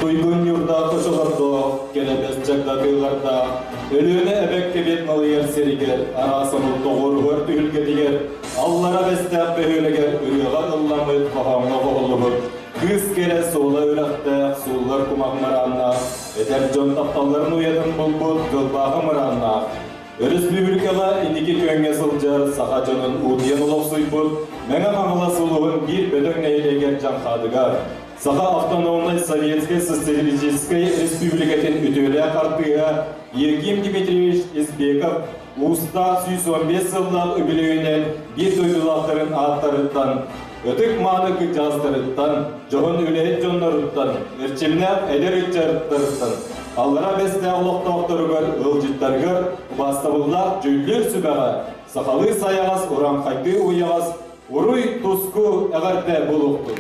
Туйгун ньурдаах хочолордоох, кэлэбэс дьагдатыылардаах, Өлүөнэ эбэккэбиэт налыйар сиригэр, араас омук тоҕуоруһар түһүлгэтигэр, Аллара Бэстээх бөһүөлэгэр ырыаҕа ылламмыт, хоһооҥҥо хоһуллубут кыыс кэрэ суола үрэхтээх, сууллар кумах мырааннаах, эдэр дьон тапталларын уйатын булбут кылбааҕы мырааннаах, Өрөспүүбүлүкэҕэ инники күөҥҥэ сылдьар саха дьонун уутуйан олохсуйбут Мэҥэ Хаҥалас улууһун биир бөдөҥ нэһилиэгэр Дьаҥхаадыгар Саха автономнай Советскай Социалистическай Республикатын үтүөлээх артыыһа Евгений Дмитриевич Избеков уустаах 115 сыллаах үбүлүөйүнэн биир дойдулаахтарын ааттарыттан, ытык-мааны кырдьаҕастарыттан, дьоһун үлэһит дьонноруттан, эрчимнээх эдэр ыччаттарыттан, Аллара Бэстээх олохтоохторугар, ыалдьыттарыгар убаастабыллаах дьүүллүүр сүбэҕэ сахалыы сайаҕас, урааҥхайдыы уйаҕас Уруй, туску, эҕэрдэ буолуохтун!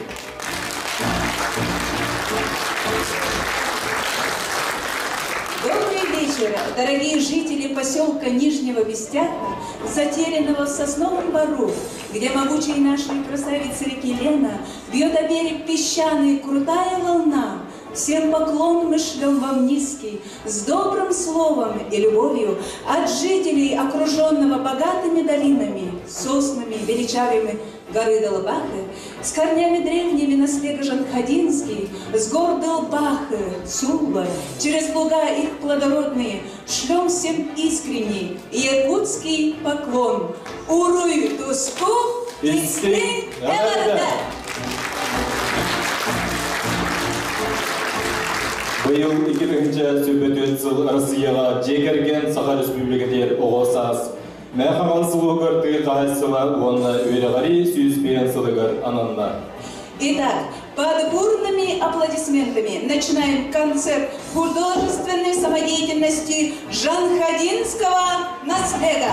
Добрый вечер, дорогие жители поселка Нижнего Бестяка, затерянного в Сосновом Бору, где могучая нашей красавица реки Лена бьет о берег песчаный крутая волна. Всем поклон мы шлем вам низкий, с добрым словом и любовью от жителей, окруженного богатыми долинами, соснами, величавыми горы Долбахы, с корнями древними наслега Жанхадинский, с гор Долбахы, Сулла, через луга их плодородные, шлем всем искренний якутский поклон. Уруй туску, истин эҕэрдэ! Быйыл 2024 сыл Россияҕа дьиэ кэргэн Саха Республикатыгар оҕо саас Мэҥэ Хаҥалас улууһугар тыа хаһаайыстыба уонна үөрэҕирии 101 сылыгар ананна. Итак, под бурными аплодисментами начинаем концерт художественной самодеятельности Жанхадинского наслега.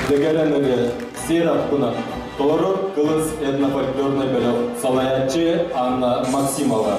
Дэгэрэнэри сиэр аппынан толорор Кылыс этнофольклорнай бөлөх салайааччы Анна Максимова.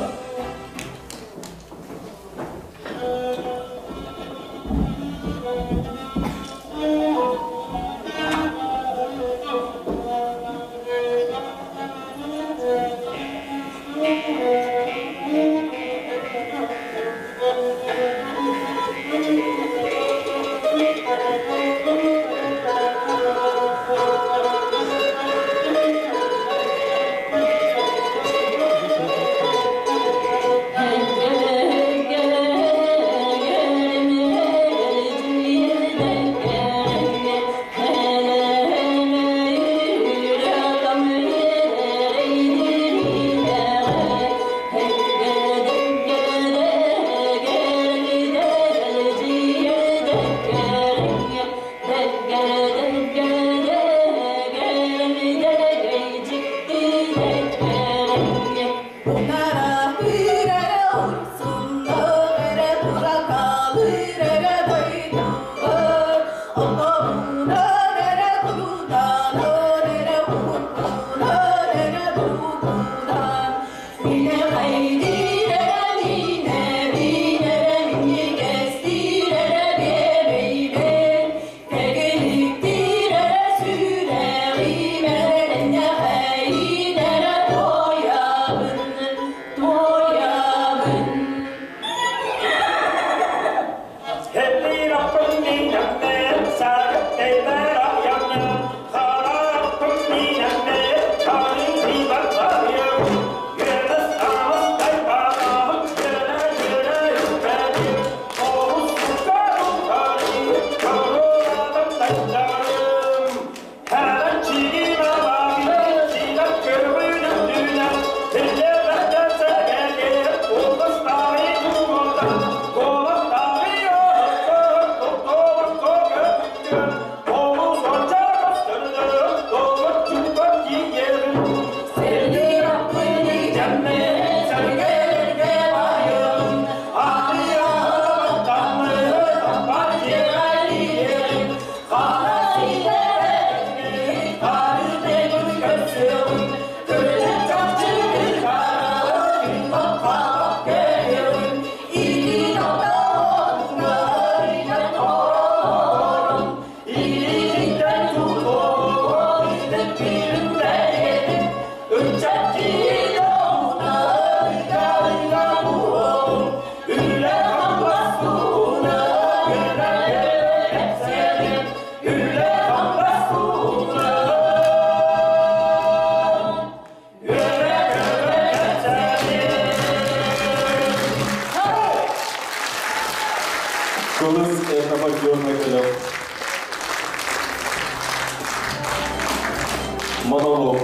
Монолог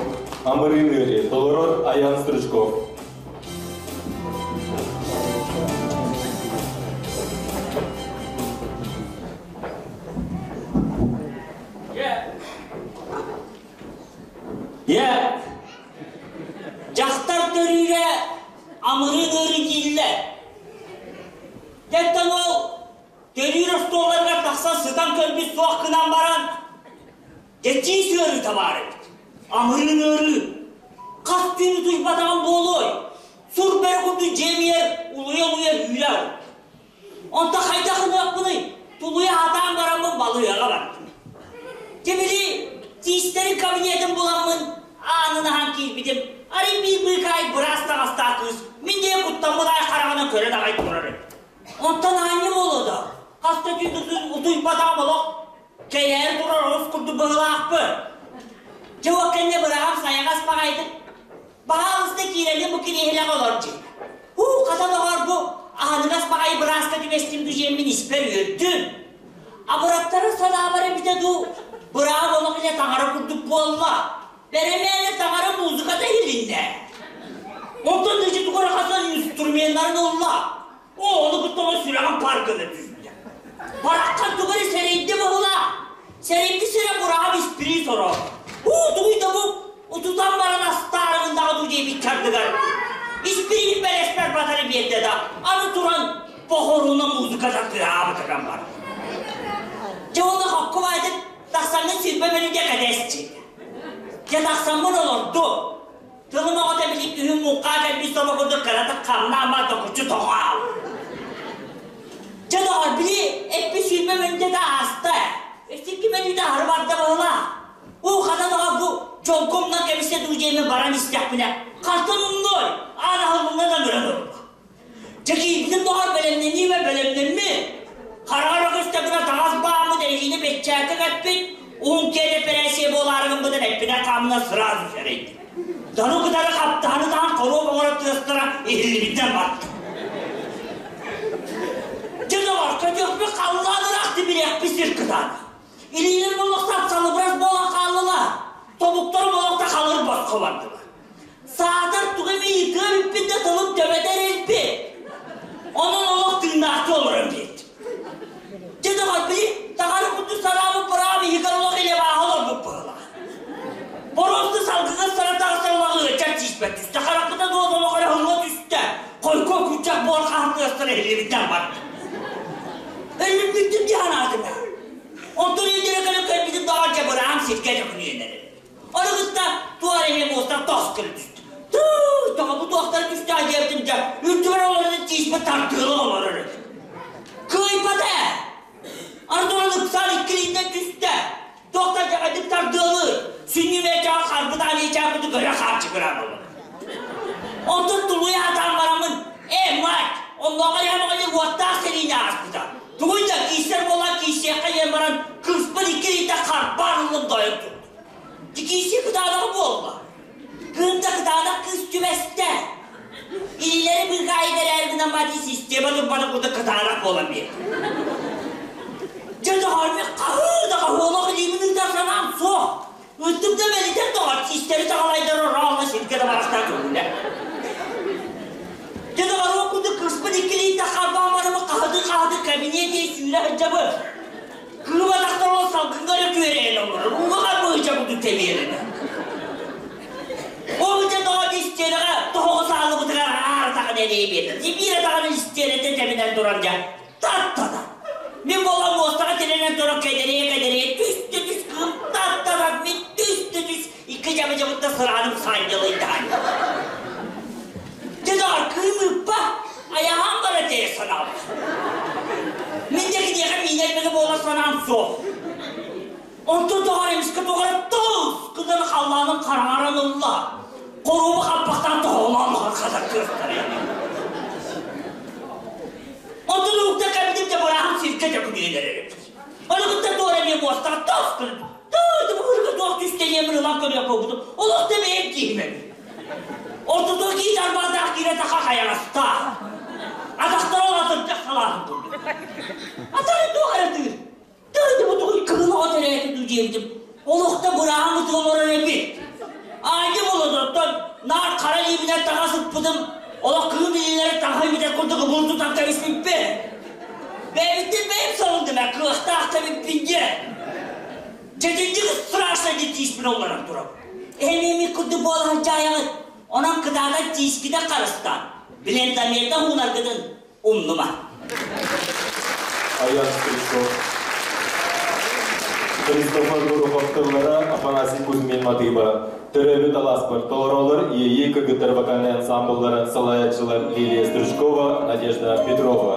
Амырыын ыарыы толорор Аян Стручков. Дьэ, дьахтар төрүүрэ амырыын ыарыы дииллэр. Дьэттэн ол төрүүр остуолларыгар тахсан сытан көрбүт суох гынан баран, дьэ тиис ыарыыта баар эбит. Амырыын ыарыы. Хас түүн утуйбатаҕым буолуой? Сур бэрэ курдук дьиэм улуйа-улуйа үүрэ Онто хайдах ылыахпыный? Тулуйа сатаан бараммын балыыһаҕа бардым. Дьэ били тиистэрин кабинетын буламмын аанын аһан киирбитим, арай биир быыкаай быраас таҥастаах кыыс мин диэн куттаммыт аай хараҕынан көрөн аҕай турар эбит. Онтон аанньа буолуо да, хас да түүн утуйбатаҕым олох кэйээри турар оҕус курдук быһыылаахпын. Дьэ ол кэннэ быраҕам сайаҕас баҕайытык Баһаалыста киирэлин бу кириэһилэҕэ олор дьиҥ. Һуу, хата доҕоор бу аһыныгас баҕайы бырааска түбэстим дуу испэр үөрдүм. Абыраттарын санаабар эбитэ дуу, быраап олох илэ таҥара курдук буолла. Бэрэмээнэ таҥара музыката иһилиннэ. Онтон дьэ тугу эрэ хасан инструменнарын ылла. Оо, ону кытта оҕо сүрэҕим пар гына түстэ. Бараххан тугу эрэ сэрэйдэ быһыылаах. Сэрэйбит сирэ бураҕам испирии сороо. Уу, тугуй да бу, утутан баран астаарыгын даҕа дуу диэбит чардыгар. Испириин бэлэспэр батары биэрдэ да, аны туран похоруна музыката тыаһаабытыгар бар. Дьэ уонна хокку баайдык тахсаҥҥын сүүрбэ мүнүүтэ кэтэсчи. Дьэ тахсаммын олордум. Тылым оҕото били күһүн муҥхаа кэлбит собо курдук кыратык хамнаама токуччу тоҕоол. Дьэ доҕор, били эппит 20 мүнүүтэ ааста. Икки мүнүүтэ аһары барда быһыылаах. Уу хата доҕор бу дьолго умнан кэбистэ дуу диэммин баран истэхпинэ, хантан умнуой, аан аһыллыҥҥа да ыҥыран ылла. Дьэ киирбитим доҕор бэлэмнэниибэ бэлэмнэммит. Хараҕар өгөстө гына таҥас бааммыт эрэһиинэ бэччээккэ кэппит, уһун киэн эпэрээссийэ буолаары гыммытын эппинэ хаамына сразу сэрэйдим. Дьону кытары хаптаһаны таһан хоруоп оҥорор тыастара иһиллибитинэн барда. Дьэ доҕор, көтүөхпүт халлаан ыраах тимириэхпит сир кытаана. Илиилэр олохтон салыбырас буолан хааллылар. Тобуктарым олохто халыр босхо бардылар. Саатар тугу эмэ ыйытыа эбиппин да тылым төбөтө эрэлбит. Онон олох тыыннаахтыы олорон биэрдим. Дьэ доҕор, били таҥара курдук санаабыт быраабы иһигэр олох илэ бааһа олорбут быһыылаах. Боруосту салгыҥҥа сара тахсар олох ыаччар тииспэт түстэ, харахпыта дуос олох эрэ ыһылла түстэ. Хойку күччэх буор хаһан тыастара иһиллибиттэн барда. Өлүммүттүм дии санаатым ээ. Онтон өйдөрө кэлэн көрбүтүм доҕор дьэ быраам сиргэ төкүнүйэн эрэр. Ону кытта туох эрэ муостан тос гына түстэ. Тыы, тоҕо бу туохтара түстээх диэбитим дьэ, үрдүбэр олорон тииспит тардыылык олорор эбит. Кыайбата ээ. Ардынан ыксаан иккилииннэн түстэ. Туохтан дьэҕэдик тардыалыыр, сүнньүмээчэҕэ харбыт аалиечаабыты көрө хааччыгыраан олорор. Онтон тулуйа сатаан бараммын, ээ, мать, оннооҕор яһамаҕа уоттаах сэриини ааспыта. Тугуй да, киирсэр буолан киирсиэххэ диэн баран, кыыспын икки илиитэ харбаан ыллым дойон турдум. Киирсии кытаанаҕа буолла. Кыым да кытаанах кыыс түбэстэ. Илиилэри быыкаайы бэрээри гынан бади система турбата курдук кытаанах буолан биэрдэ. Дьэ доҕор, мин хаһыы да хаһыолох илиибин ыытар санаам суох. Ыттым да мэлитэр доҕор, тиистэри таҕалайдар ороолла сиргэ да барахтаа көҥүлэ. Дьэ доҕор, ол курдук кыыспын иккилиитэ харбаан бараммын хаһытыы-хаһытыы кабинет диэн сүүрэ сылдьабын. Кыыбатахтар ол салгыҥҥа эрэ күөрэйэн олорор, ууга харбыһыча курдук тэбиэрэнэ. Ол дьэ доҕор истиэнэҕэ тоһоҕо сааллыбытыгар аара таҕын эрэйи биэрдэ. Биирэ даҕаны истиэнэтэ тэбинэн туран дьэ таттата. Мин буолан муостаҕа тирэнэн туран кэдэрийэ-кэдэрийэ түстэ түс кыым таттата мин түстэ түс икки дьабы-дьабытта сырааным саанньалыйдаан. Дьэ доҕор кыым ыппа айаһаан бара тэйэ санаабыт. Мин де киниэхэ миинэр буола санаам суох. Онтон тоҕо эмискэ тоҕо эрэ тус гынан халлааным хараҥаран ылла. Хоруобу хаппахтаан тоһоҕолоон хатар кыахтар. Онтон уукта кэлбитим да бырааһым сиргэ дьөкүнүйэн эрэр эбит. Ону кытта туора эмиэ муостаҕа тос гынан тыы быһыырга туох түстэниэмин ылан көрүөх буолбутум. Олох да бэйэм киһим эбит. Ортотугар киит арбаатаах киирэ саха хайаҕастаах. Атахтара атырдьах салаатын курдук. Атары туох эрэ тыыр. Төрүтү бутугуй кыһыл оҕо төрөөтү дуу диэбитим. Олохто бырааһым ытык олорор эбит. Аанньа буолуоттан наар хара илиибинэн таҥа сыппытым, олох кыым илиилэрэ таҥха имитэр курдук ыбыл тутан кэбиспиппин. Бэйэбиттэн бэйэм салындым ээ, кыахтаах да эбиппин диэн. Дьэтинньик страшно диэн тииспин олларан турабын. Эһэм курдук буола сылдьаайаҕыт, онон кытаатан тиискитэ харыстаан, билентомета уунаргытын умнума. Аян Стрельцов. Христофор Горохов тыллара, Афанасий Кузьмин матыыба. Төрөөбүт алааспар толоролор Иэйии кыргыттар вокальнай ансамблларын салайааччылар Лилия Стручкова, Надежда Петрова.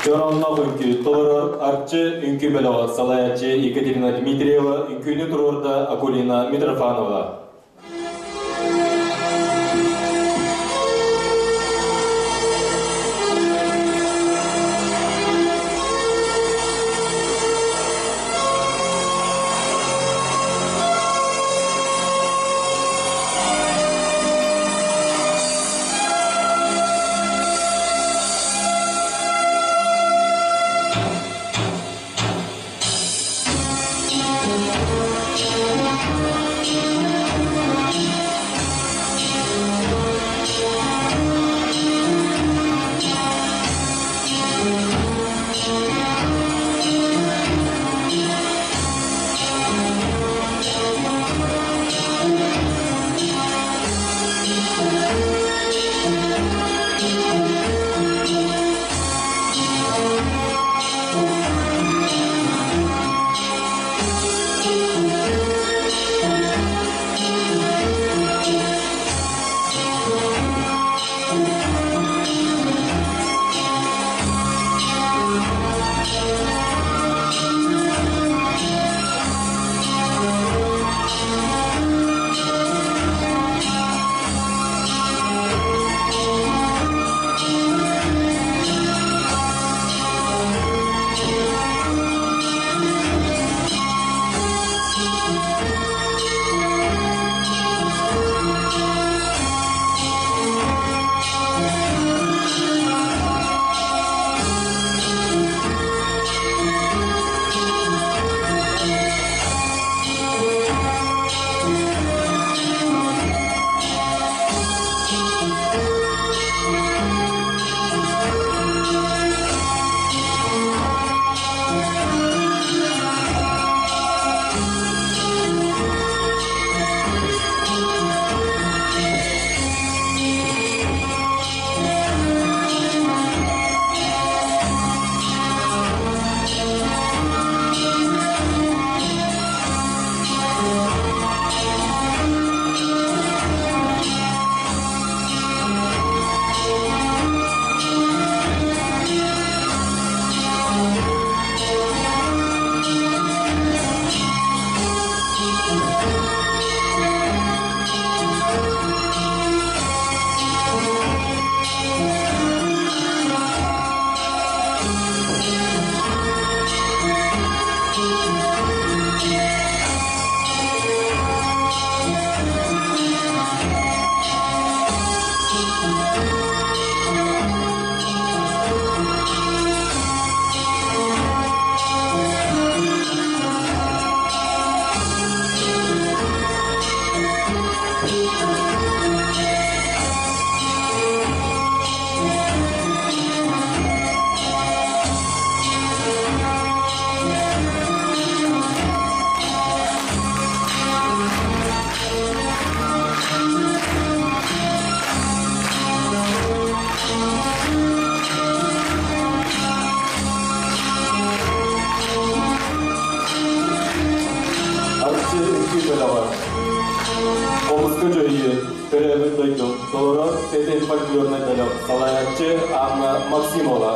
Чороннох үҥкүү толорор Арчы үҥкүү бөлөҕө салайааччы Екатерина Дмитриева, үҥкүүнү туруорда Акулина Митрофанова. Арчы үҥкүү бөлөҕө. Хомуска дьоһүйүү, төрөөбүт дойдум, толорор Тэтим фольклорнай бөлөх, салайааччы Анна Максимова.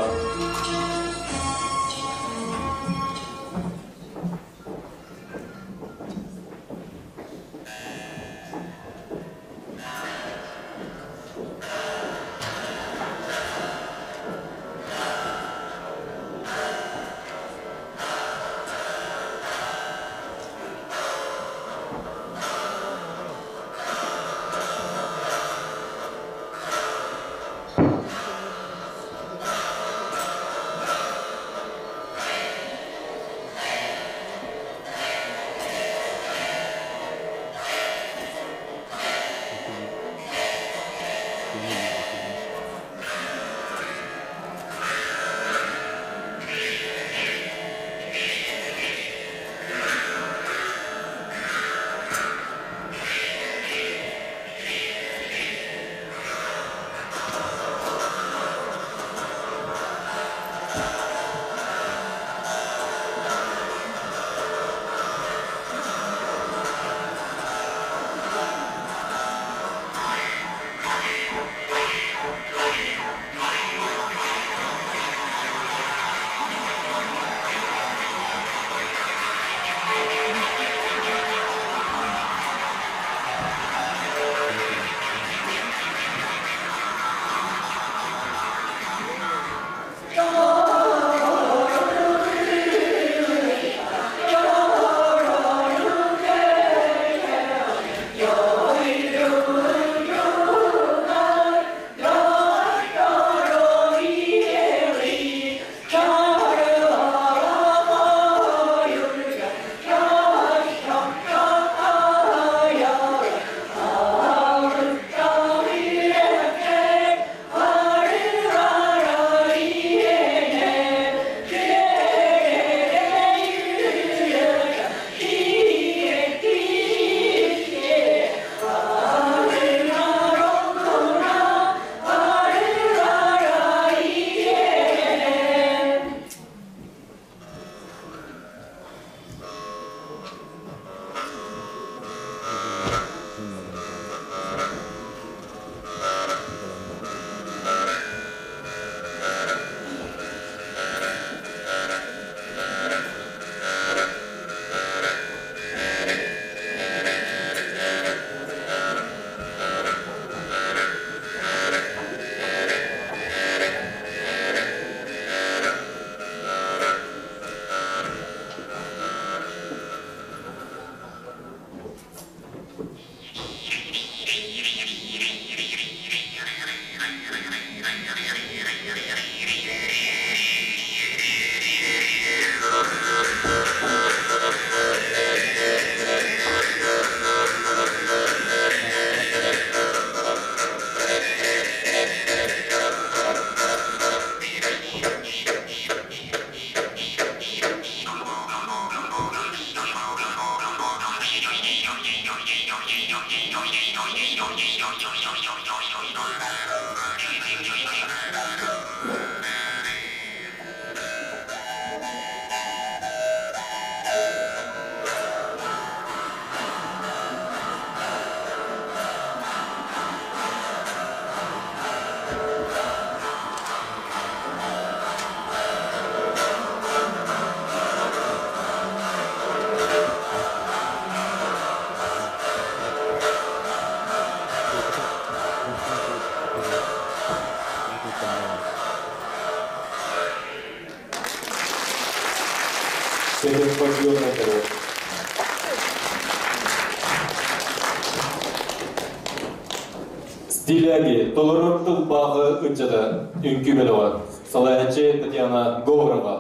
Стиляги толорор тылбааҕы ыччата үҥкүү бөлөҕө. Салайааччы Татьяна Говорова.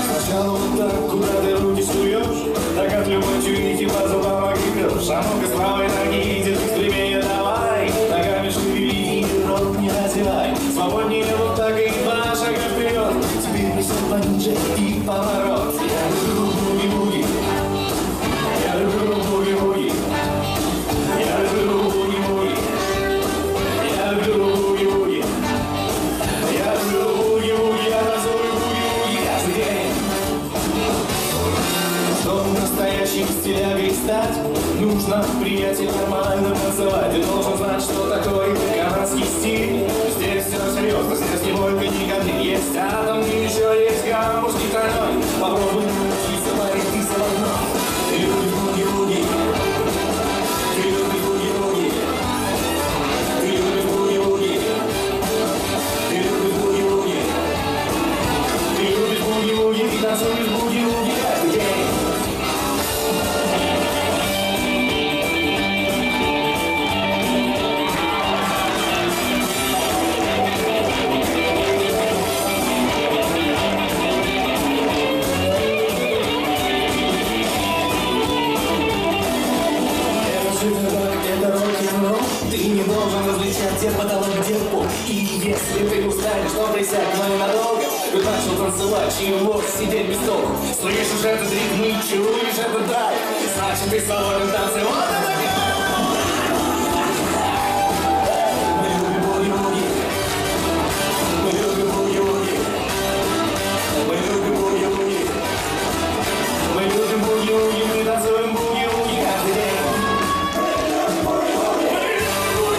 Сначала вот так, куда ты руки суешь, так от любой чуйки по зубам огребешь. А ну-ка с правой ноги иди стремее давай, ногами шевели, рот не разевай. Свободнее вот так и два шага вперед. Теперь присядь пониже и поворот. Я люблю буги-буги, я люблю буги-буги, я люблю буги-буги, я люблю буги-буги, я люблю буги-буги, я танцую буги-буги каждый день. Чтобы настоящим стилягой стать, нужно, приятель, нормально танцевать. Ты должен знать, что такое канадский стиль. Здесь все серьезно, здесь не бойко ни Есть атом, и еще есть гамбургский тройной. Попробуй научиться, парень, ты заводной. Ты любишь буги-буги, ты любишь буги-буги, ты любишь буги-буги, ты любишь буги-буги, ты любишь буги-буги, ты танцуешь буги-буги каждый день. Это жирок, это рок-н-ролл. Ты не должен различать, где потолок, где пол. И если ты устанешь, то присядь, но ненадолго. Ты начал танцевать, чего сидеть без толку. Слышишь этот ритм и чуешь этот драйв. Значит, ты свободен в танце. Вот это кайф! Мы любим буги-буги. Мы любим буги-буги. Мы любим буги-буги. Мы любим буги-буги, мы танцуем буги-буги каждый день. Мы любим буги-буги, мы танцуем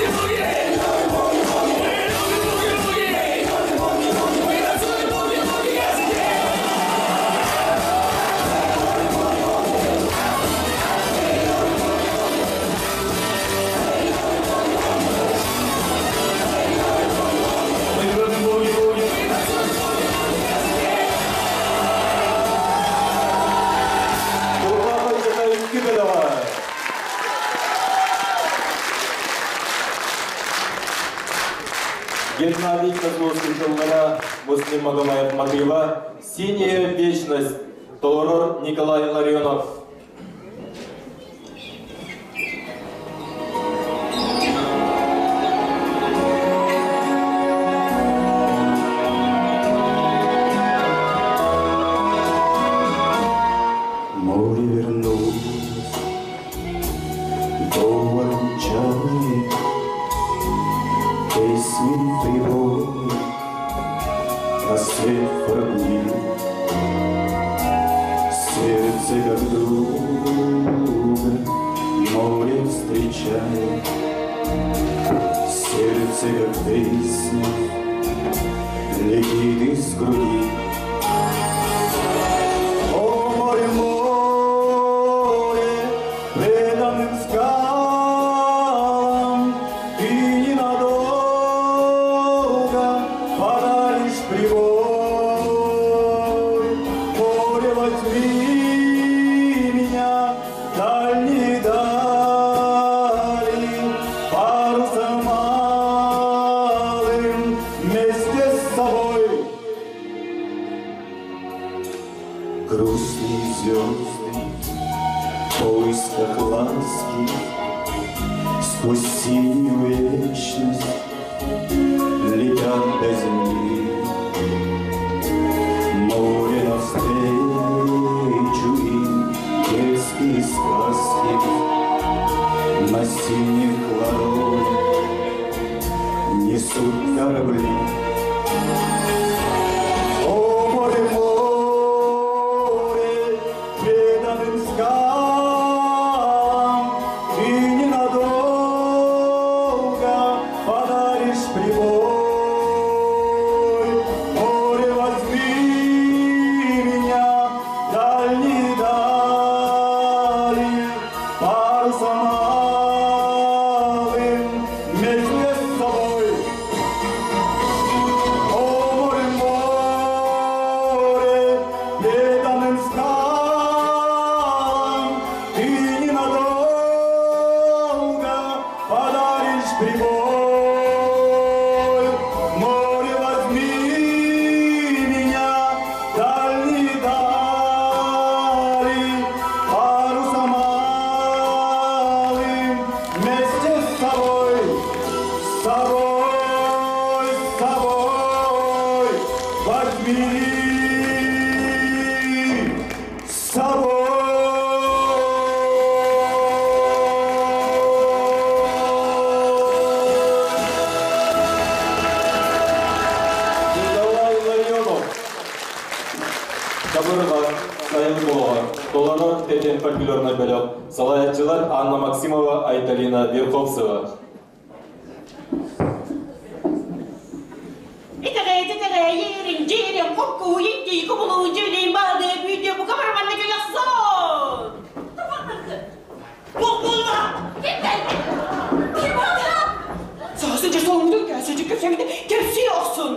Тылбааҕы ыччата үҥкүү бөлөҕө. Геннадий Козловский тыллара, Муслим Магомаев матыыба, «Синяя вечность» толорор Николай Ларионов. Море вернулось, говором чаек, Песни прибоя рассвет пробудил. Сердце как друга море встречает, Сердце как песня летит из груди. О, море, море, преданным скалам Ты ненадолго подаришь прибой. Море, возьми меня в дальние дали, Парусом малым вместе с собой. Грустные звезды в поисках ласки Сквозь синюю вечность летят до земли. Море навстречу им детские сказки На синих ладонях несут корабли. О, море, море, преданным скалам Ты ненадолго подаришь прибой. Море, возьми меня Собой! Возьми с собой! Николай Ларионов. Чабырҕа сайын буолуоҕа. Толорор Тэтим фольклорнай бөлөх. Салайааччылар Анна Максимова, Айталина Верховцева. Итэҕэйи, дьиэрин, хоккуйун, дии, кубулуу, дьүлин, баады, бүйдү, бука бараманна кэлэхсон! Буолла! Ким буолла? Саҕасы солмудун кәсөжү көпсөмүтэ кепси охсун.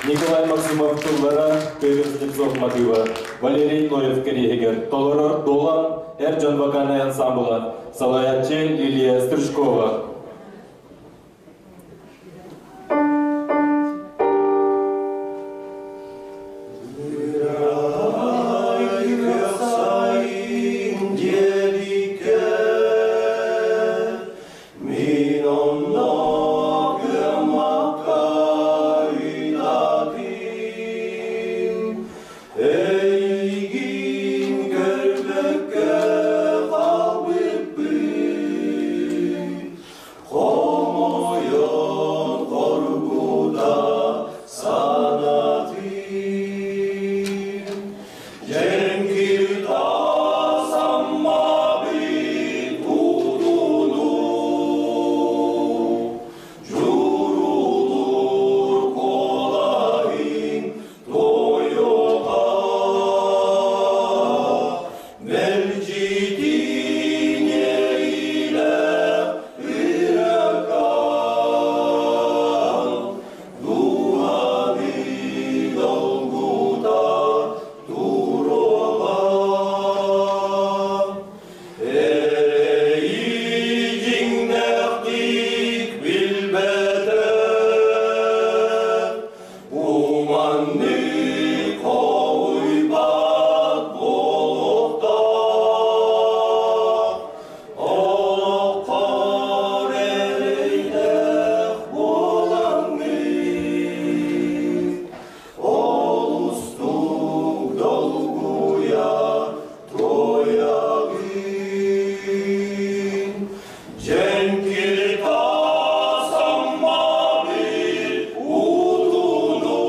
Николай Максимов тыллара, Петр Слепцов мотива, Валерий Ноев кэриэһигэр толорор Долан эр дьон вокальнай ансамбла, салайааччы Лилия Стручкова. Мэлдьитиҥэриилээх ыракаан, дууһаны долгута туруоҕа. Эрэйи дьиҥнээхтик билбэтэх, Бу маннык хоһуйбат буолуохтаах, Олоххор эрэйдээх буолаҥҥын, Олустук долгуйа туойаҕын. Дьэҥкир таас Аммабыт утунуу,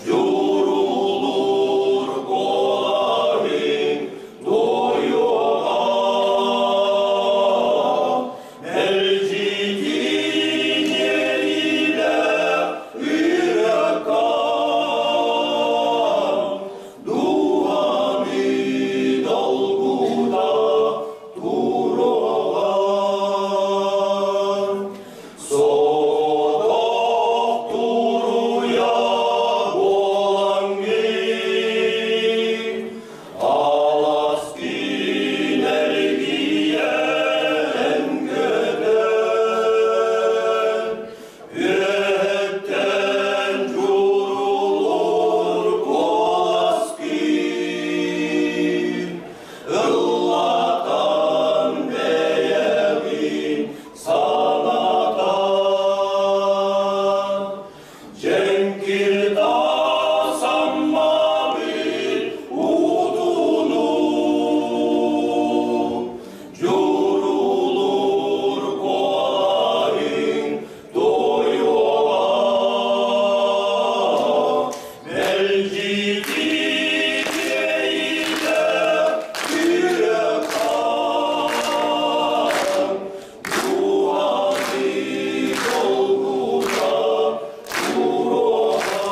Дьурулуур куолаһын туойуоҕа. Мэлдьитин иэйиилээх ырыакаан, Дууһаны долгута туруоҕа. Соҕотох туруйа буолаҥҥын, Алаас күн эргийэн көтөн, Үөһэттэн дьурулуур куолас күн, Ыллатан бэйэҕин санатан, Дьэҥкир таас Аммабыт утунуу, Дьурулуур куолаһыҥ туойуоҕа. Мэлдьитин иэйиилээх ырыакаан, Дууһаны долгута туруоҕа.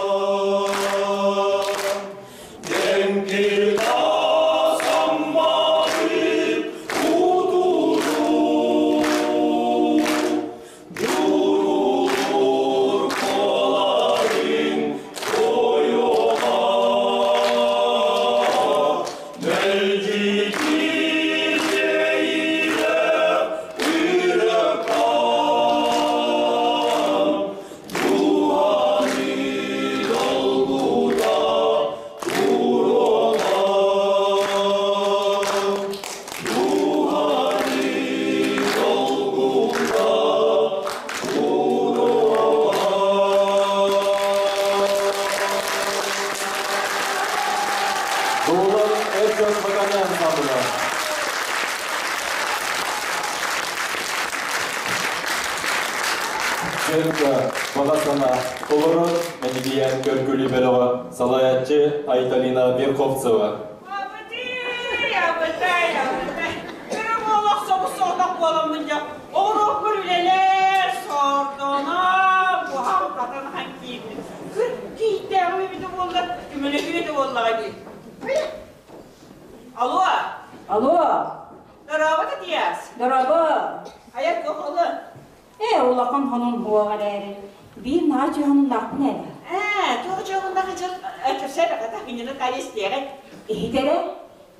Дьэҥкир таас Аммабыт утунуу, Дьурулуур куолаһыҥ туойуоҕа. Мэлдьитин иэйиилээх ырыакаан, Дууһаны долгута туруоҕа. Дууһаны долгута туруоҕа. Дуолан эр дьон вокальнай ансамбла. Цирка баҕа санаа толорор Мэнигийээн көргүлү бөлөҕө салайааччы Айталина Верховцева. Абытай, абытай, абытай. Көрөм олох собус-соҕотох буоламмын дьэ. Оҕуруокпар үлэлэр, сордоно, буһан-хатан ахан киирдим. Кыр кииттээҕим эбитэ буоллар, көмөлөһүө да буоллаҕа дии. Алло, Алло, дорообо, Татьяс. дорообо. Айар кохолу. Ээ, улахан хонун буоҕар эрээри, биир наһаа дьоһуннаахпын эрэ. Ээ, туох дьоһуннаах дьон кэпсээн хата кинини таайыстиэҕэ. Иһит эрэ,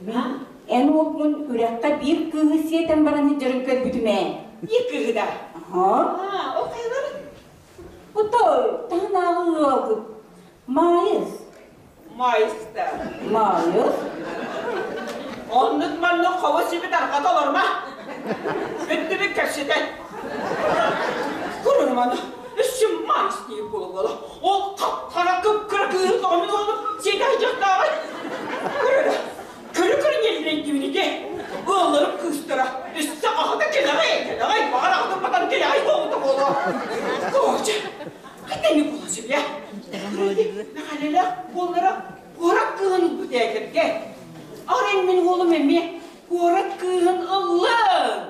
мин эн уолгун үрэххэ биир кыыһы сиэтэн баран сылдьарын көрбүтүм ээ. Биир кыыһы да. Аха. Аа, ол хайалар? Отой, таһынааҕы ыалгыт. Маайыс. Маайыста. Маайыс? Оннук маннык хобо сибит арҕата олорма. Бүттүбүт кэпсэтэн. Куруманы өссө Маайыс диир буола-буола. Ол хап-хара кып-кыра кыыһы тоҕо мин сиэтэ сылдьахтааҕый? Көрөрө, көрө-көрө ньэллэйдибин ити. Ыалларым кыыстара өссө аҕата кэлэҕэй, кэлэҕэй, баҕар аҕатын батан кэлэҕэй буолбута буолуо. Коча, хата не буола сөбүө. Мэхээлэлээх буоллара куорат кыыһын ылбыт ээтэргэ. Арай мин уолум эмиэ куорат кыыһын ыллын.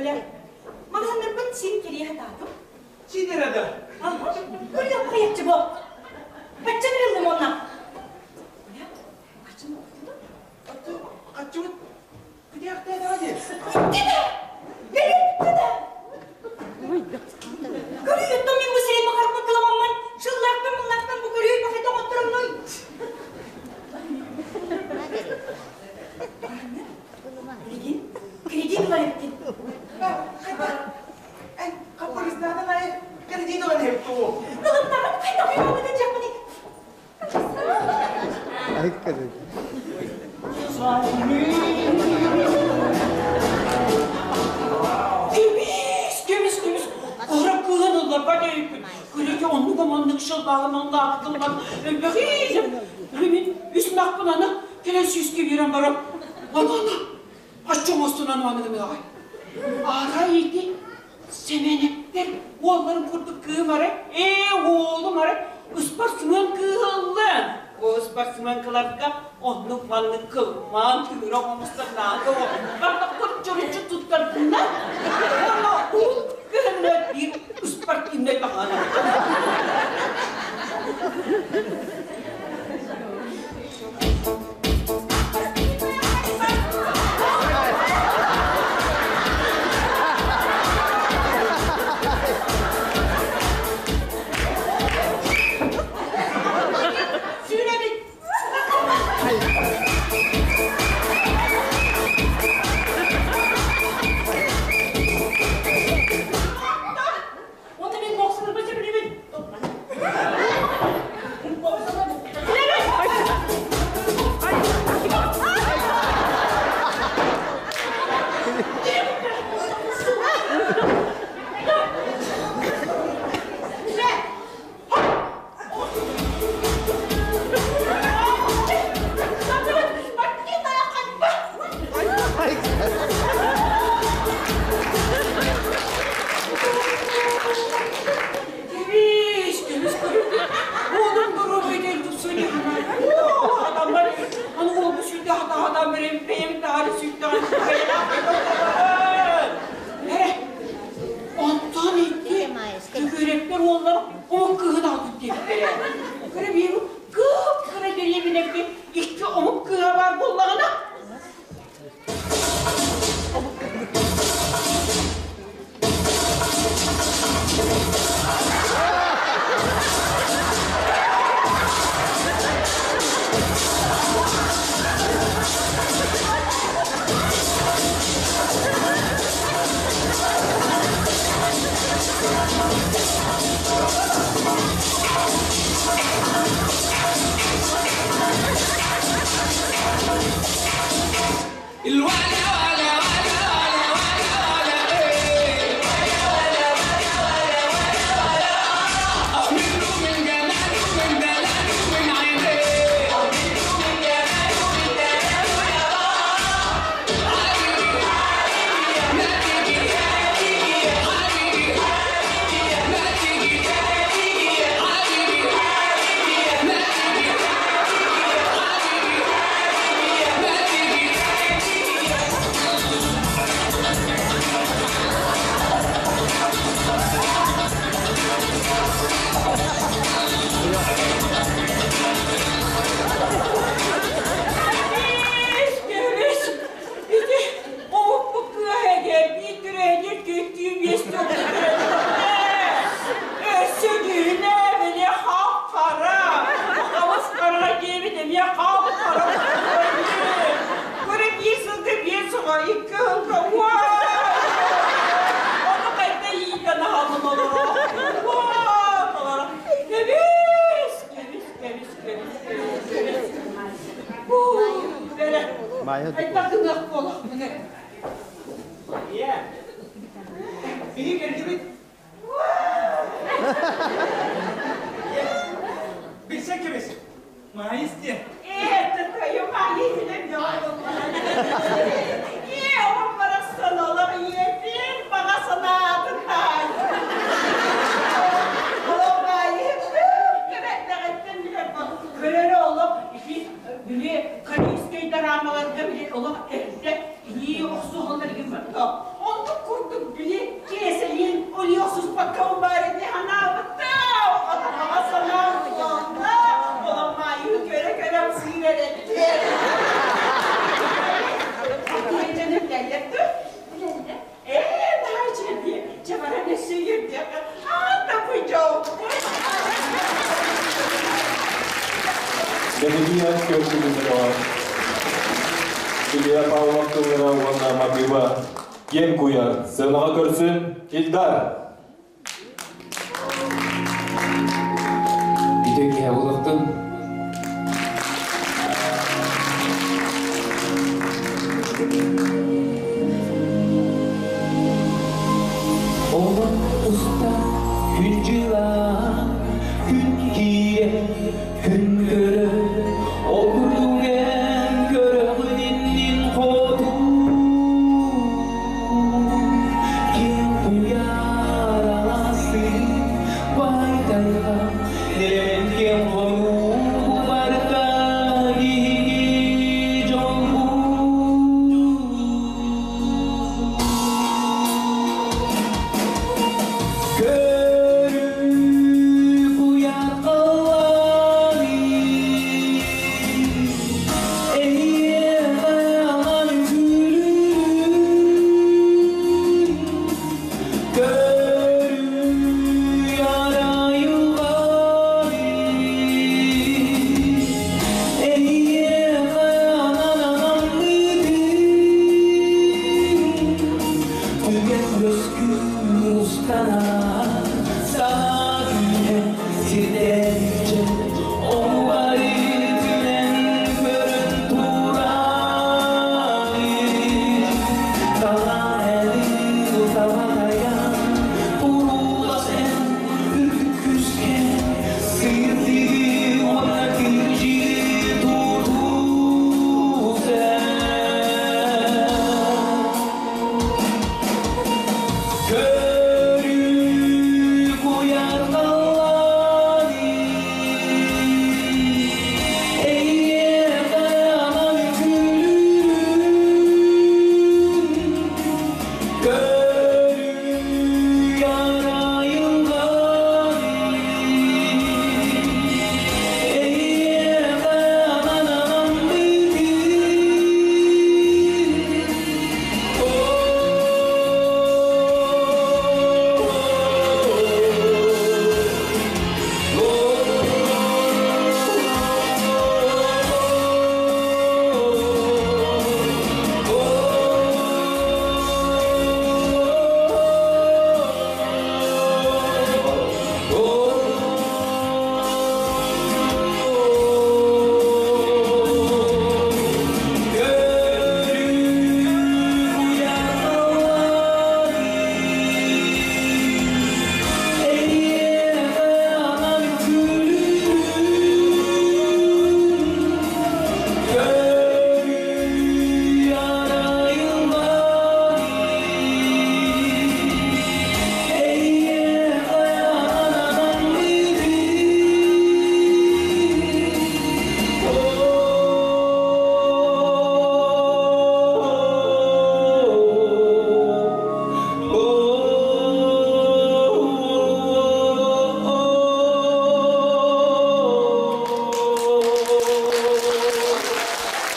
Коля, маҕаһыыннарбын син кэрийэ сатаатым. Син эрэ да. Аха, Коля, хайаччы бу. Бачча бириллим онна. Коля, хаччын оттуда? Хаччыбыт күтээхтээтэҕэ дии. Бүттэ Били бүттэ Көрү мин бу сирэй баҕарбын кыламаммын, шыллаахпын мыллаахпын бу көрүүй бахайда оҥотторомнуй. Билигин кредит ылар эбиккин. Эн хаппырыстаатан айы кредит ылан иһэбит тугу? Ылымнаҕын хайдах үйөҕүнэн дьахпыный? Көмүс, көмүс, көмүс. Кыра кыһын ылларбат эбиппин. Күлүкэ оннук омоннук шылбаҕын онлаабытыллан өлбөхиизим. Мин үс махпын аны кэлэн сүүскэ биэрэн баран, онон хаччы оҥостунан аныгыныаҕай. Арай ити Сэмэнэптэр уолларын курдук кыым ара, ээ уолум ара, ыспарсымыан кыыһыллан. О ыспарсымыанкаларга оннук-маннык кылмаан тыыра оҥостор наада бардахпын чоруччу туттардынна. Уонна уул кыһынна биир ыспартивнай баҕана. Сүүрэбит. Онно мин боксаларбын сөбүлүүбүн. Кэбис, кэбис көрүрдэ. Уолум доруобуйа тупсуйа Адамдар, аны уолбу сүүрдэ хата бэрем бэйэм таары сүүрдэҕин Эрэ, онтон икки Күкүрэттэр уоллар омук кыыһын аҕалбыт диэбиттэрэ. Кыра биир кып-кыра дэриэбинэбит икки омук кыыһа баар буоллаҕына Кэбис, кэбис. Ити омукпут кыаһа биир түрээдир түөттүү биэс Өссө дүүнэ били хап-хара. Хабыс хара диэбит эмиэ хап-хара. Көрө биир сылга биир саҕа икки сылга уа. Ону хайда иитэн аһалын олоро. Уа, олоро. Кэбис, кэбис, кэбис, кэбис, кэбис, кэбис. Бэрэ, хайдах гыныах буолахпыный? Ийэ, биһи кэллибит. Ийэ, билсэн кэбис. Маайыс диэн. Это твою мать, Е, он барахсан олох ийэтин баҕа санаатын Көрөрө олох ити били корейскай дорамаларга били олох эрдэ илии охсуһаллар игин барда. Оннук курдук. Улуйа охсуспакка баар ити санаабыттаа. Атаҕаҕа санаам туолла. Онон Маайыһы көрө-көрө ымсыыр эрэбит. Аттыгар дьон билэллэр дуо? Билэллэр. Ээ, наһаа үчүгэй. Чэ баран өссө үөрдүөххэ. Аата бу дьолбут. Бэлиһиэн көрсүбүтүнэҕэ Илья Павлов тыллара уонна матыыба киэн куйаар сыанаҕа көрсүн Ильдар! Үтүө киһи буолуохтун. Олох уста күн дьылаан, күн киирэ, күн көрө, ол курдук эн көрөҕүн иннин хоту. Киэҥ куйаар алаастыы, баай тайҕа, нэлэмэн киэҥ хонуу барыта биһиги дьолбут. Көрүү куйаар халлааны, эйиэхэ анаан үҥкүүлүүр. Көрүү арайылҕаны, эйиэхэ анаан анаммытын. Түгэн үөскүүр устана, саҥа күүһэ сирдээччи, оҕугары түнэн көрөн туран, талаан элин талатайан, уруулас эн үрдүк күүскэ, сырдыгы уонна кырдьыгы тутуу сен. Көрүү куйаар халлааны, эйиэхэ анаан үҥкүүлүүр. Көрүү арайылҕаны, эйиэхэ анаан анаммытын.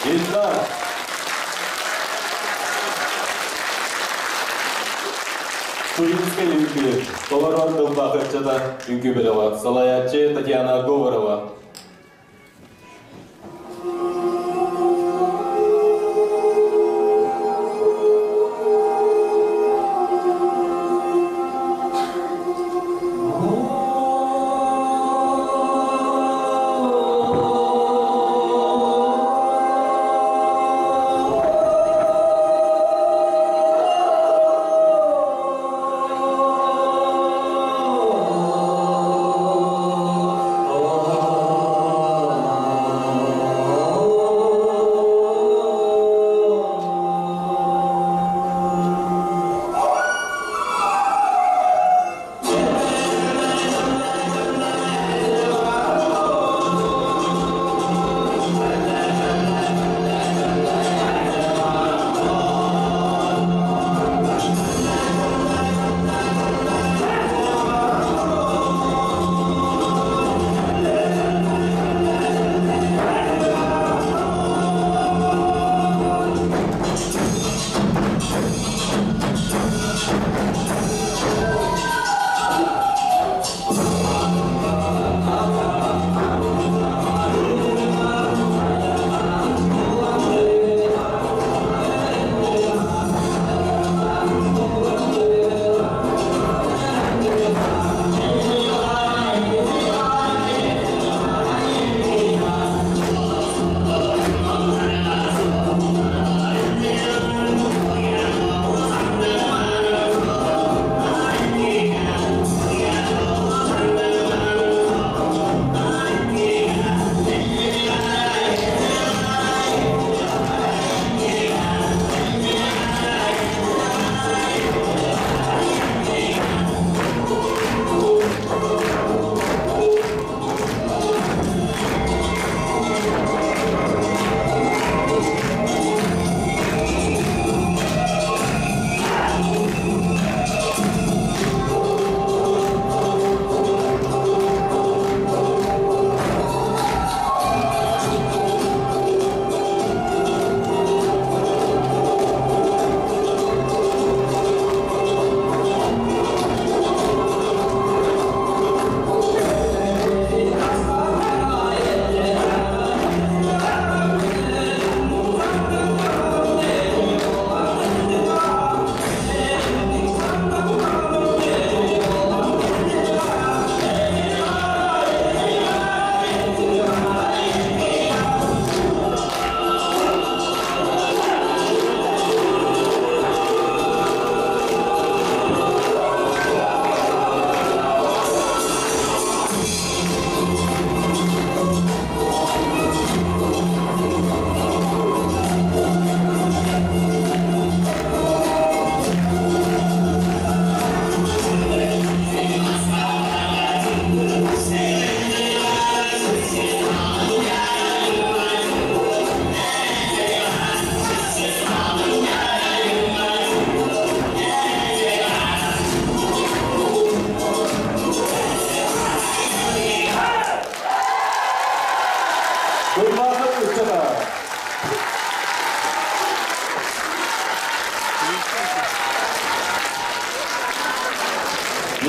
Ильдар! Студенческай үҥкүү толорор тыллаах ыччата үҥкүү бөлөҕө салайааччы Татьяна Говорова. Oh.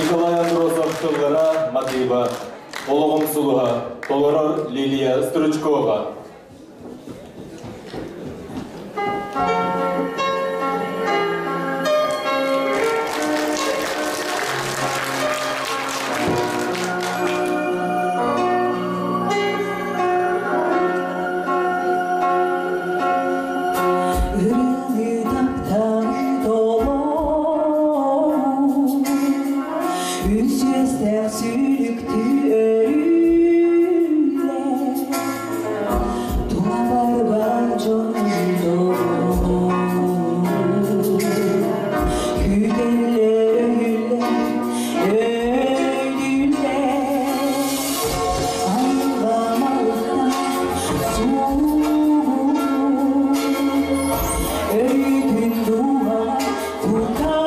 Николай Андросов тыллара, матыыба, олоҕум сулуһа, толорор Лилия Стручкова. Ырыаны таптаан толору, Үс үөстээх сүлүктүү өрүүлэр, Тулабар бар дьон Күүтэллэр өйүүллэр, өйдүүллэр, Айылҕа Өйүтүн дууһаҕа тутаҕын,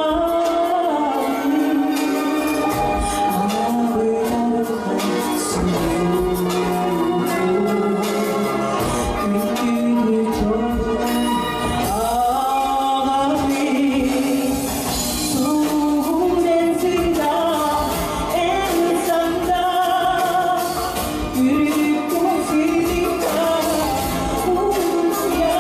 Анаабыт Күндүнү чолбон аҕабын Суһумнэн сыта эн санда Үрүккэ сирикка уйа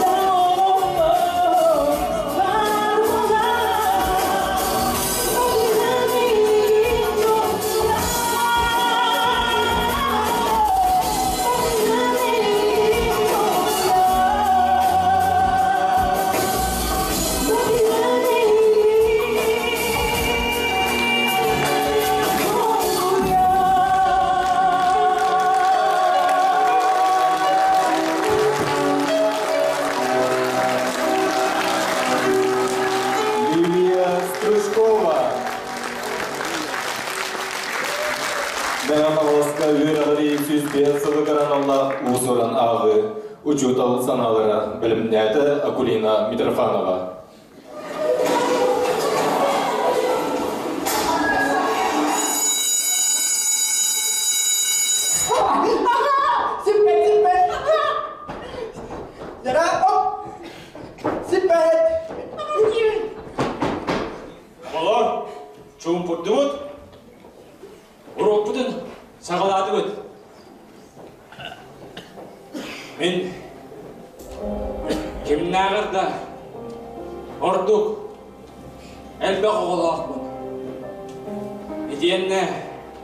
Бар була Лилия Стручкова. Мэҥэ Хаҥаласка үөрэҕирии 105 сылыгар аналлаах уус-уран ааҕыы учуутал санаалара бэлэмнээтэ Акулина Митрофанова. Сиппэт, сиппэт. Дара, оп. Сиппэт. Оҕолор, чуумпурдубут, уруокпутун саҕалаатыбыт. Мин кимнээҕэр да. Ордук элбэх оҕолоохпун. Итиэннэ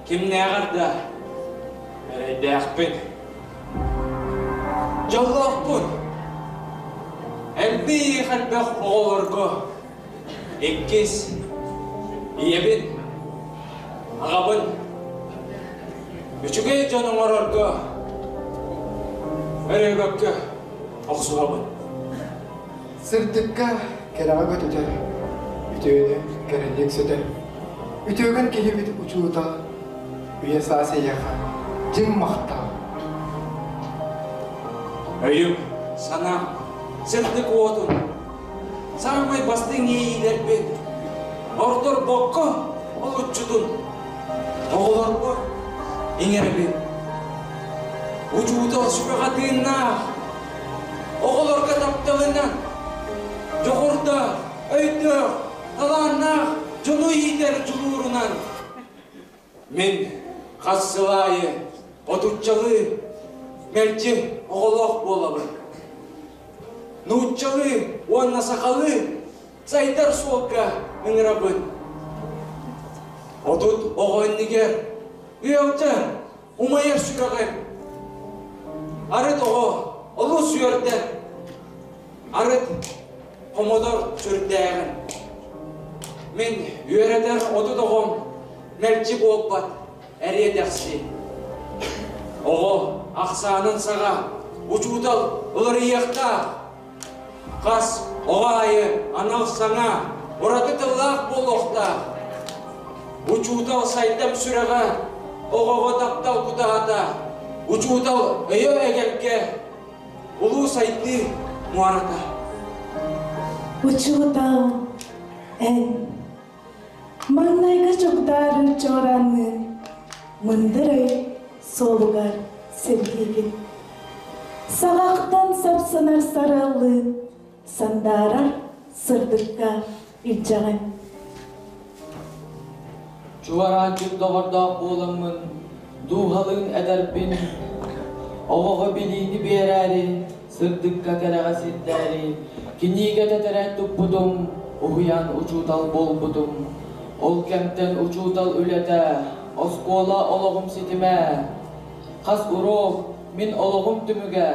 кимнээҕэр да эрэйдээхпин. Дьоллоохпун. Элбиих элбэх оҕолорго иккис ийэбин, аҕабын үчүгэй дьон оҥорорго өрөөбөккө охсуһабын. Сырдыкка кэрэҕэ көтүтэр, үтүөнү кэрэни үксэтэр. Үтүөгэн киһибит учуутал, үйэ саас эйиэхэ дьиҥ махтал. Өйүм, санаам, сырдык уотун, саамай бастыҥ иэйиилэрбин ордорбокко олуччутун оҕолорбор иҥэрэбин. Учуутал сүрэҕэ тыыннаах, оҕолорго тапталынан, дьоҕурдаах, өйдөөх, талааннаах дьону иитэр дьулуурунан мин хас сыл аайы отуччалыы мэлдьи оҕолоох буолабын. Нууччалыы уонна сахалыы сайдар суолга ыҥырабын. 30 оҕо иннигэр ыалдьар умайар сүрэҕим. Арыт оҕо олус үөрдэр, арыт хомодор сүрдээҕин. Мин үөрэтэр 30 оҕом мэлдьи буолбат эриэ-дэхси. Оҕо ахсаанын саҕа учуутал уларыйыахтаах. Хас оҕо аайы анал саҥа, ураты тыллаах буолуохтаах. Учуутал сайдам сүрэҕэ, оҕоҕо таптал кутаата, учуутал өйө эгэлгэ, улуу сайдыы муората. Учуутал эн маҥнайгы чугдаарар чуораанныын мындыр өй суолугар сирдиигин. Саҕахтан сапсынар сарыаллыын сандаарар сырдыкка илдьэҕин. Чуораанчык доҕордоох буоламмын, дууһалыын эдэрбин, оҕоҕо билиини биэрээри, сырдыкка кэрэҕэ сирдээри, кинигэ тэтэрээт туппутум, уһуйаан учуутал буолбутум. Ол кэмтэн учуутал үлэтэ, оскуола олоҕум ситимэ, хас уруок мин олоҕум түмүгэ,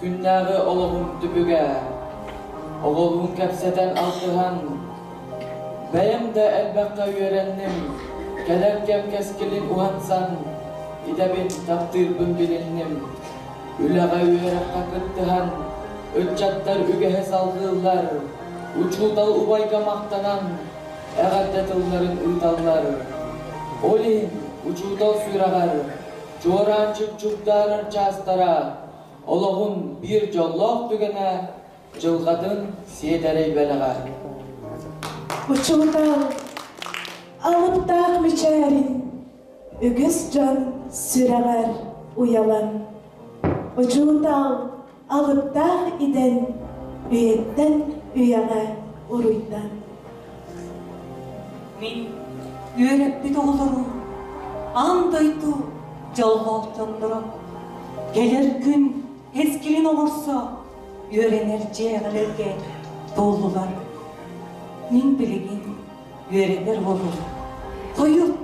күннээҕи олоҕум түбүгэ. Оҕолуун кэпсэтэн алтыһан, бэйэм да элбэххэ үөрэнним, кэлэр кэм кэскилин уһансан, идэбин таптыырбын билинним. Үлэҕэ үөрэххэ кыттыһан, ыччаттар үгэһи салҕыыллар, учуутал убайга махтанан, эҕэрдэ тылларын ыыталлар. Ол иһин учуутал сүрэҕэр чуораанчык чугдаарар чаастара олоҕун биир дьоллоох түгэнэ дьылҕатын сиэдэрэй бэлэҕэ. Учуутал алыптаах мичээрин үгүс дьон сүрэҕэр уйалан. Учуутал алыптаах идэн үйэттэн үйэҕэ уруйдан. Мин үөрэппит оҕолорум аан дойду дьоллоох дьонноро кэлэр күн кэскилин оҥорсо үөрэнэр дьиэҕэлэргэ туоллулар. Мин билигин үөрэнэр уолум хойут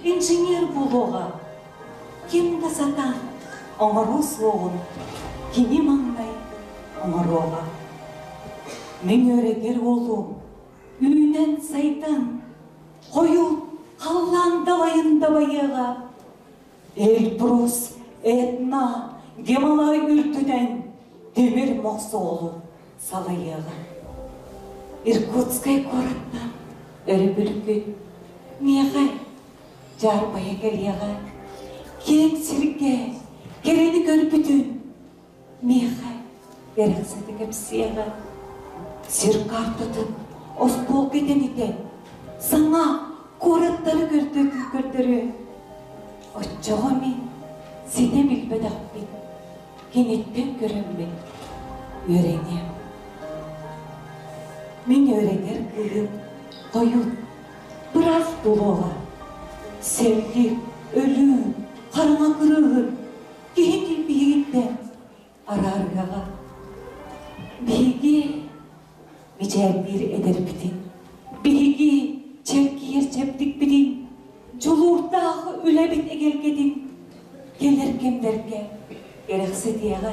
инженер буолуоҕа. Ким да сатаан оҥоруо суоҕун кини маҥнай оҥоруоҕа. Мин үөрэтэр уолум үүнэн-сайдан, хойут халлаан далайын дабайыаҕа. Эльбрус, Этна, Гималай үрдүнэн тимир мохсоҕолу салайыаҕа. Иркутскай куораттан өрөбүлгүн миэхэ дьаарбайа кэлиэҕэ. Киэҥ сиргэ кэрэни көрбүтүн миэхэ кэрэхсэтэ кэпсиэҕэ. Сир картатын остуолга тэнитэн саҥа куораттары көрдөрүө. Оччоҕо мин ситэ билбэтэхпин киниттэн көрөммүн үөрэниэм. Мин үөрэтэр кыыһым тойут быраас буолуоҕа. Сэллик, өлүү, хараҥа кырыыһын киһи килбиһигиттэн араарыаҕа. Биһиги мичээрдиибит. Мичээрдиир эдэрбитин, биһиги чэлгийэр чэбдикпитин, дьулуурдаах үлэбит эгэлгэтин кэлэр кэмнэргэ кэрэхсэтиэҕэ.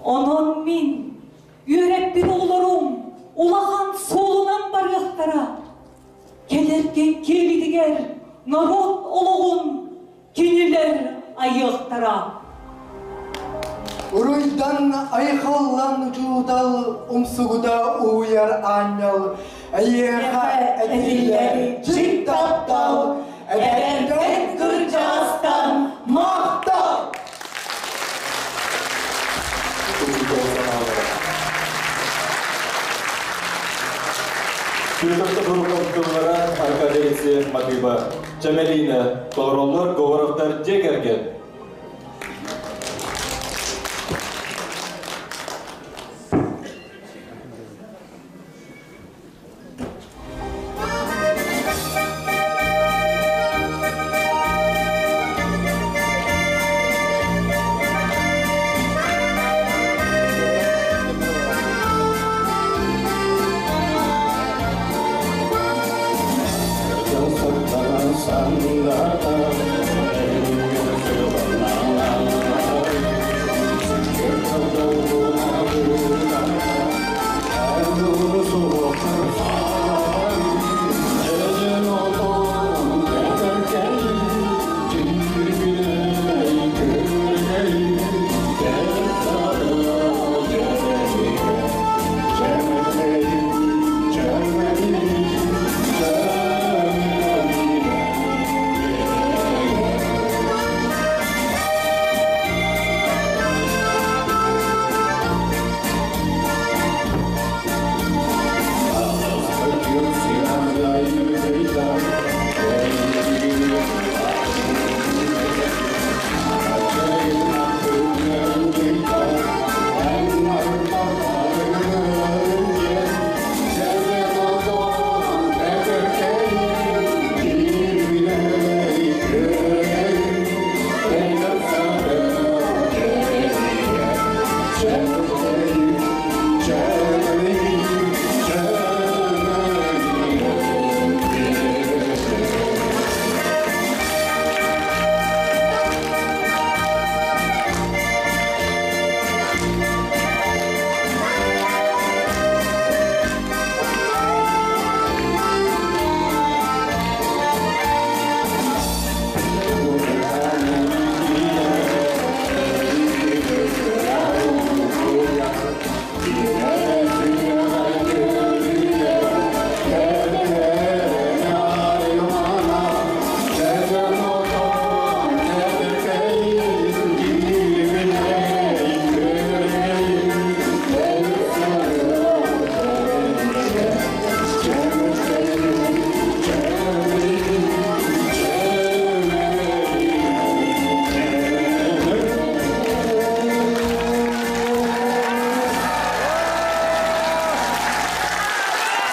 Онон мин үөрэппит оҕолорум улахан суолунан барыахтара. Кэлэр кэҥкиэлитигэр норуот олоҕун кинилэр айыахтара. Уруйдан айхаллан учуутал умсугута ууйар аанньал, эйиэхэ этиллэр дьиҥ таптал, эдэртэн кырдьаҕастан махтал! Петр Тобуруков тыллара Аркадий Алексеев матыыба Чэмэлиинэ толороллор Говоровтар дьиэ кэргэн.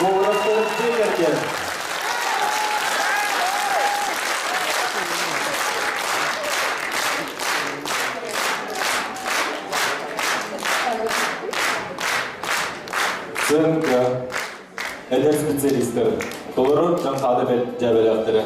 Говоровтар дьиэ кэргэн. Сыаҥка эдэр специалистар толорор дьаҥхаада дьээбэлээхтэрэ.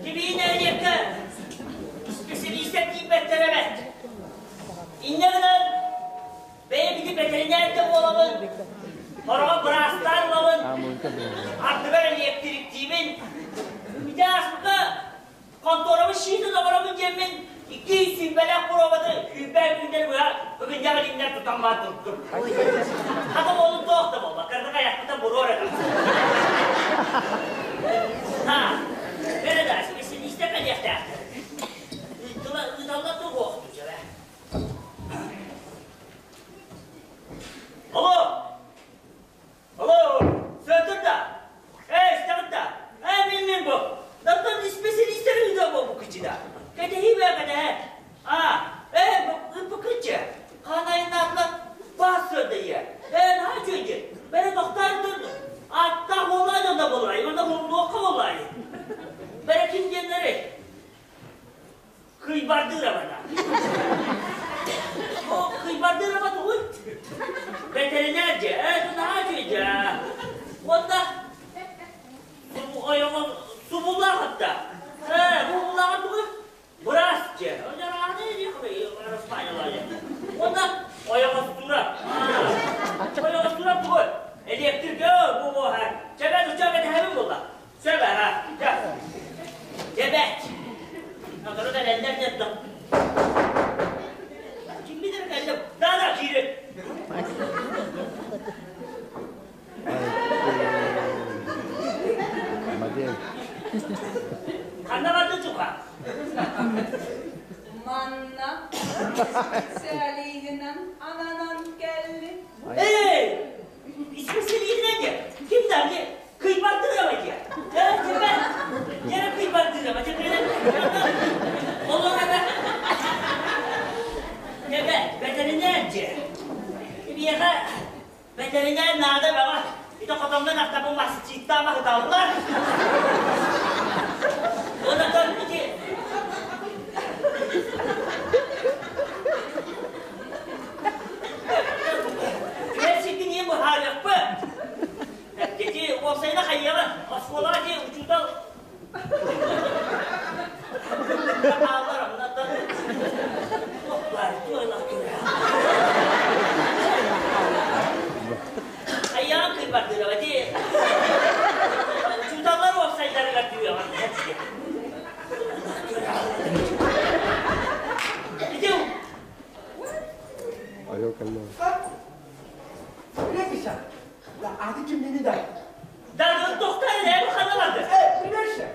Кибиин нэһилиэккэ исписэлиистэр тиийбэттэр эбээт. Инньэ гынан бэйэбити бэтэринээр да буолабын, хороҕо быраастаан ылабын, ардыгар элиэктириктиибин. Ити ааспыкка Хонтуорабын шиитин оҥоробун диэммин икки сүүрбэлээх боруобаты сүүрбэ күннэр быһа ыгынньах илииннэр тутан баардырдым. Хата буолун туох да буолла, кырдык айахпыта буруор этэ. Ха, бэрэ да, специалистэр кэлиэхтээхтэр. Ыыталлар тугуохту дьэ. Алло! Алло, Сөтүр да? Эй, истэҕит да? Ээ, мин бу. Даттан исписэлиистэр ыытыа буолбуккуччу да. Кэтэһии бээ кэтэһэ. Аа, ээ, ыыппыккыччы. Хаан айаннаатылар баас сыарда ийэ. Ээ, наһаа үчүгэй дии. Бэрэ тохтоон турду. билэр. Онно ойоҕостуура. Ойоҕостуура тугуй? Электрика бу буоһа. Чэбэт уча бэтэһэбин буолла. Сөп аха. Чэбэт. Отору кэлэллэр диэттэ. Ким билэр кэллэ? Да-да, киирин. Ханна барды чуха? Манна специалиһынан ананан кэллим. Эй! Исписэлииһинэн диэ. Ким да диэ? Кыйбардыырама диэ. Дьэ, дьэ, кыйбардыырама дьэ, Олор Дьэ, бэтэринээр дьэ. Биһиэхэ Бэтэринээр наада бөҕө. Ити хотоҥҥо нахтабын масчиттаан маһыталлар. Онтон ити Түһэр сиргин иһин быһаарыахпыт. Ити уопсайына хайыаҕа оскуолаҕа ити учуутал хааллар оннуттан туох баар туох Хайаан кыйбардыыра ити учууталлар уопсайдарыгар түһүөҕэ Ити Аты кимнини да? Да, тохтар эрэ хана барды. Э, билерсе.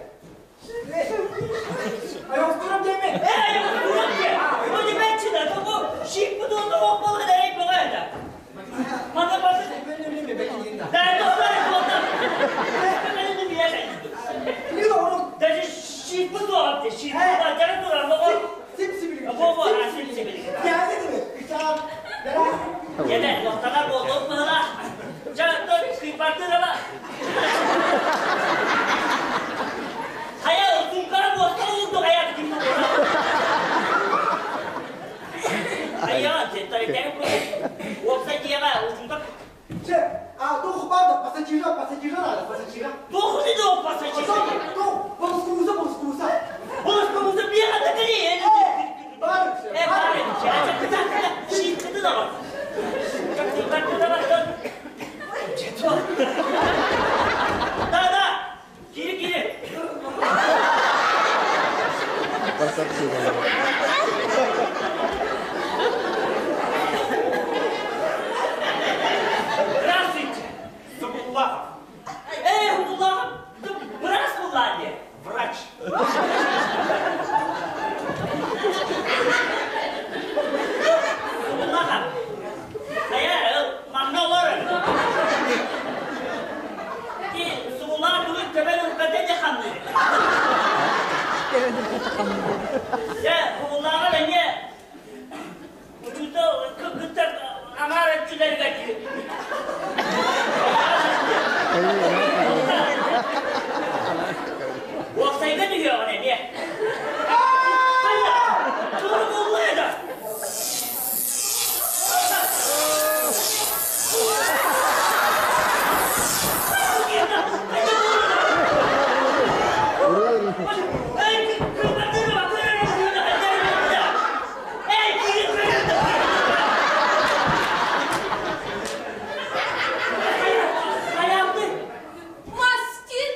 Айоқтурам деме. Э, айоқтурам де. Бу демекчи да, бу шик бу донда окмалы дерек бу это. Мана барды. Да, тохтар тохтар. Даже шик бу дуапты, шик бу да, жара турар, бу. Бу бу, сип сип. Дьэ, тохтанар буолуох быһылаах. Дьэ, оттон кыйбардыыр ама. Хайа, суумкара буоста уурдук хайа ким Хайа, тетаритен уопсай дьиэҕэ учуутал Че, а дух банда, пассажира, пассажира надо, пассажира. Дух не дух пассажира. Дух, полускуса, полускуса. Полускуса бегать кали. Э, барык, ча, ча, чи, да Да, да, кири, кири. Здравствуйте. Забуллахов. Эй, Буллахов, брас Буллахов. Врач. Буллахов. Хайа, манна олорор. Ти суулаах бүгүн төбөн ылбата де ханны. Дьэ, суулааҕар эмиэ учуутал кыргыттар аҥаар өттүлэригэр Уопсайга түһүөҕүн эмиэ. Хайа, тугу булла да? Москит!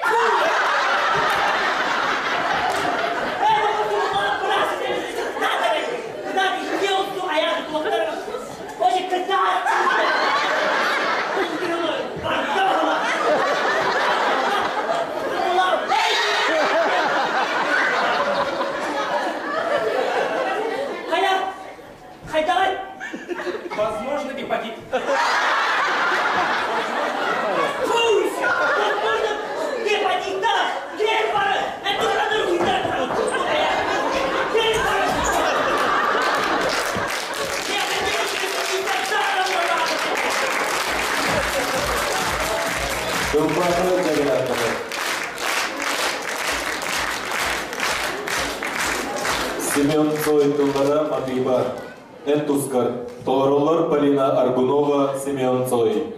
Возможно, гепатит. Тылбаахы дьарыктанар. Семен Цой тыллара матыыба. Эн тускар. Толороллор Полина Аргунова, Семен Цой.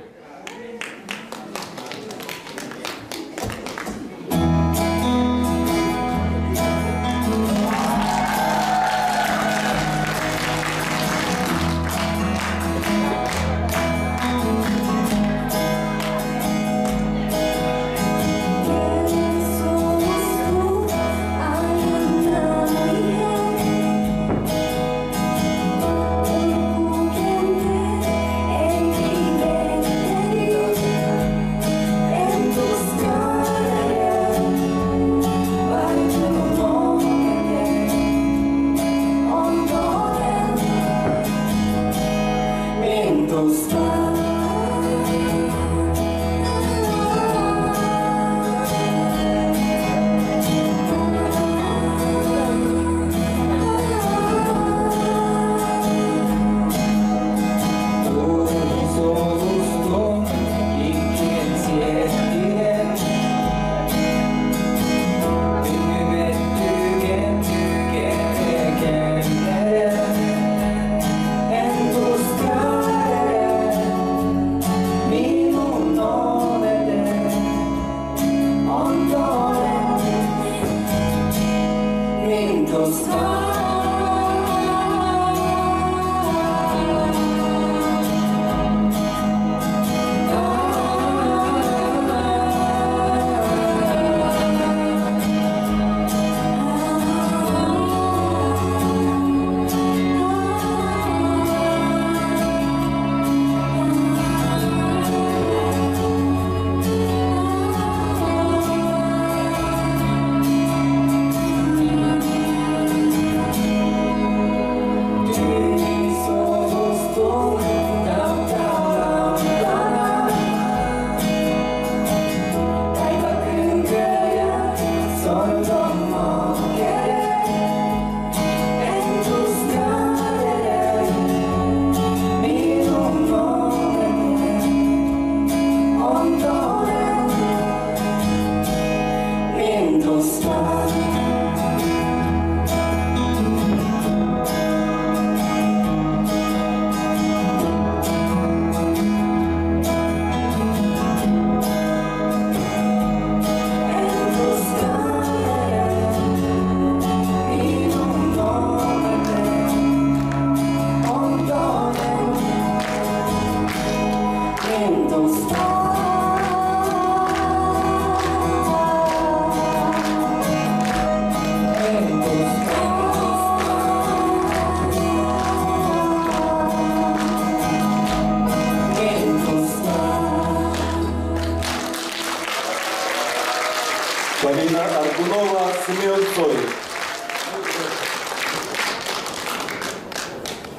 Полина Аргунова, Семен Цой.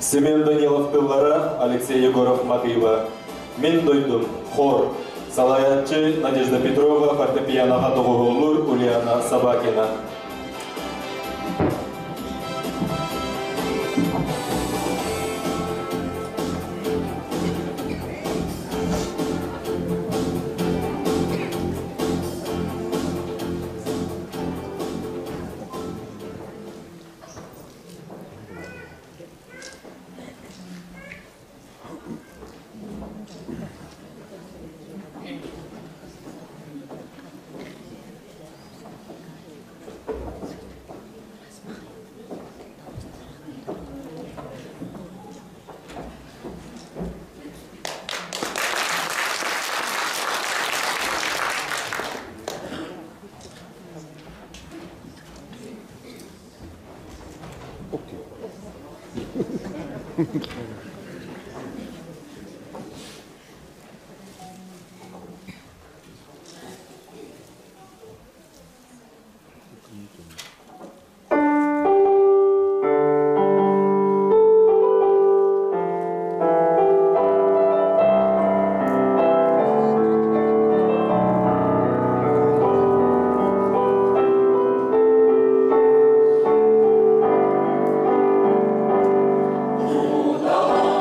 Семен Данилов тыллара, Алексей Егоров матыыба. Мин дойдум, хор. Салайааччы Надежда Петрова, фортепианоҕа доҕуһуоллуур Ульяна Собакина. Учуутал.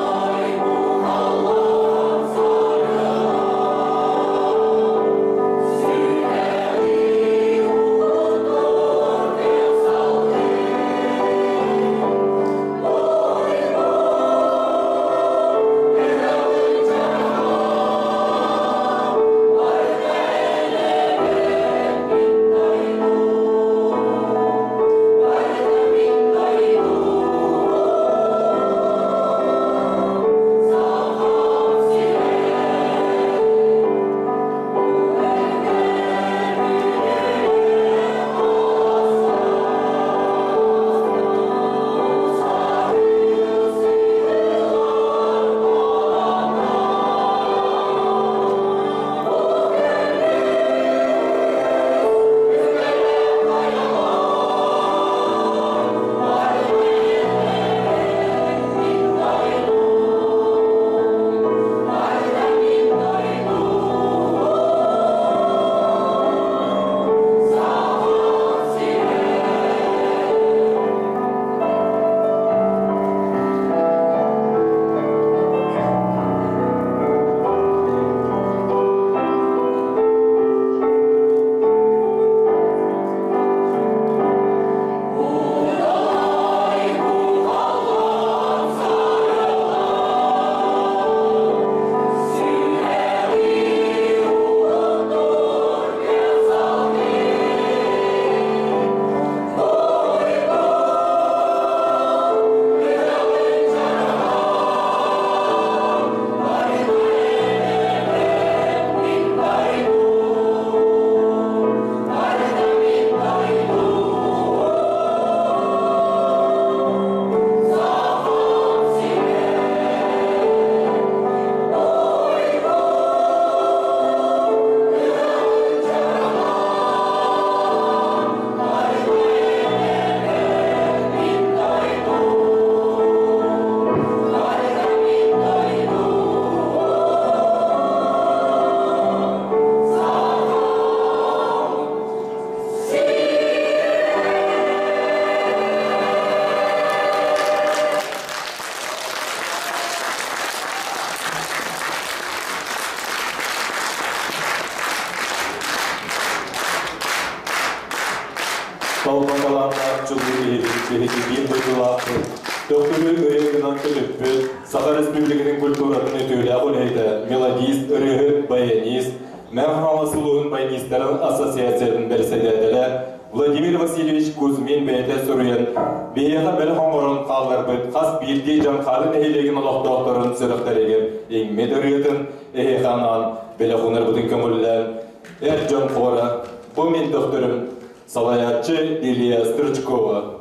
чулуу киһибит, биһиги биир дойдулаахпыт, Төхтүрү ырыа гынан көтүппүт, Саха Республикатын культуратын үтүөлээх үлэһитэ, мелодист, ырыаһыт, баянист, Мэҥэ Хаҥалас улууһун баянистарын ассоциациятын бэрэссэдээтэлэ Владимир Васильевич Кузьмин бэйэтэ суруйан, биһиэхэ бэлэх оҥорон хаалларбыт хас биирдии Дьаҥхаады нэһилиэгин олохтоохторун сүрэхтэригэр иҥмит ырыатын эһиэхэ анаан бэлэх уунарбытын көҥүллээн, эр дьон хора бу мин төхтөрүм салайааччы Лилия Стручкова.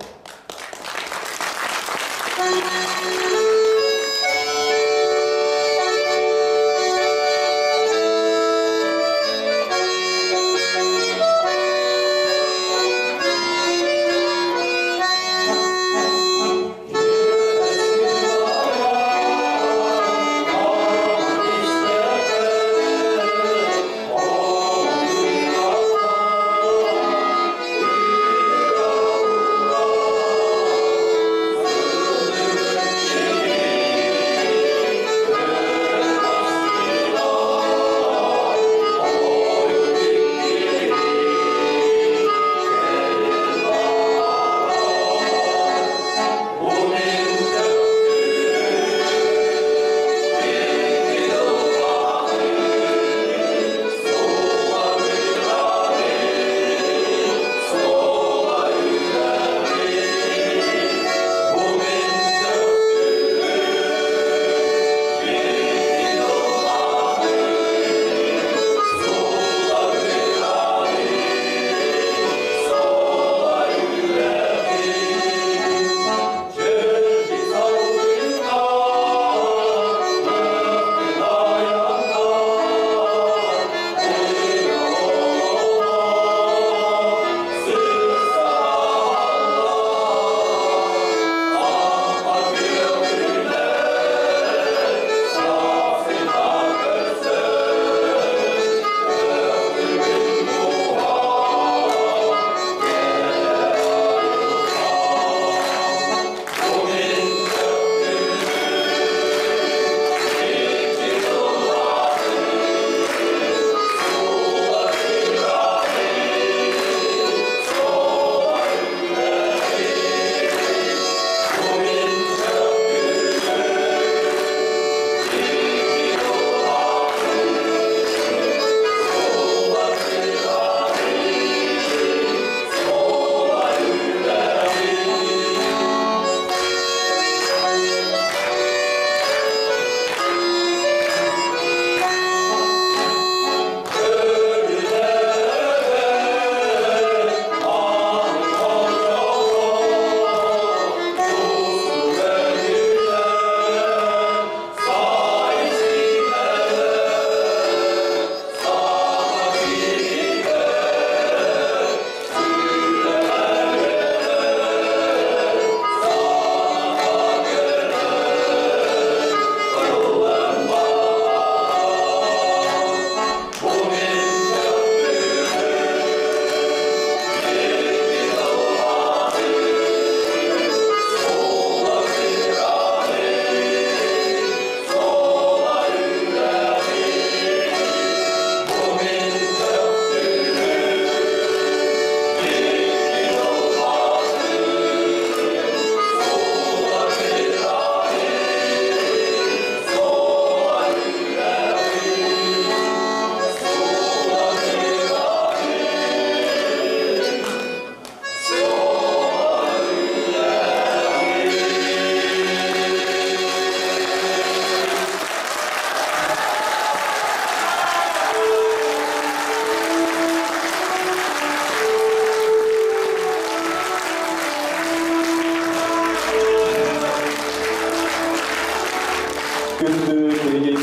Күндү биһиги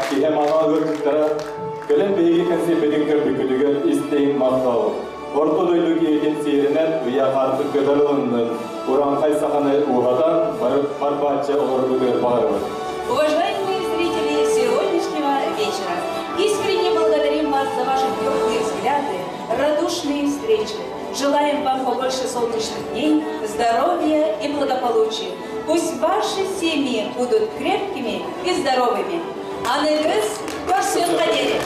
киһи мала ыалдьыттара кэлэн биһиги кэнсиэрбитин көрбүккүтүгэр истиҥ махтал. Орто дойду киһитин сиэринэн ыйа хаартык көтөр ылыннын, урааҥхай саханы ууһатан бар-бааччы олорбутугар баҕарабыт. Уважаемые зрители сегодняшнего вечера, искренне благодарим вас за ваши теплые взгляды, радушные встречи. Желаем вам побольше солнечных дней, здоровья и благополучия. Пусть ваши семьи будут крепкими и здоровыми. Аныгыс көрсүөххэ диэри!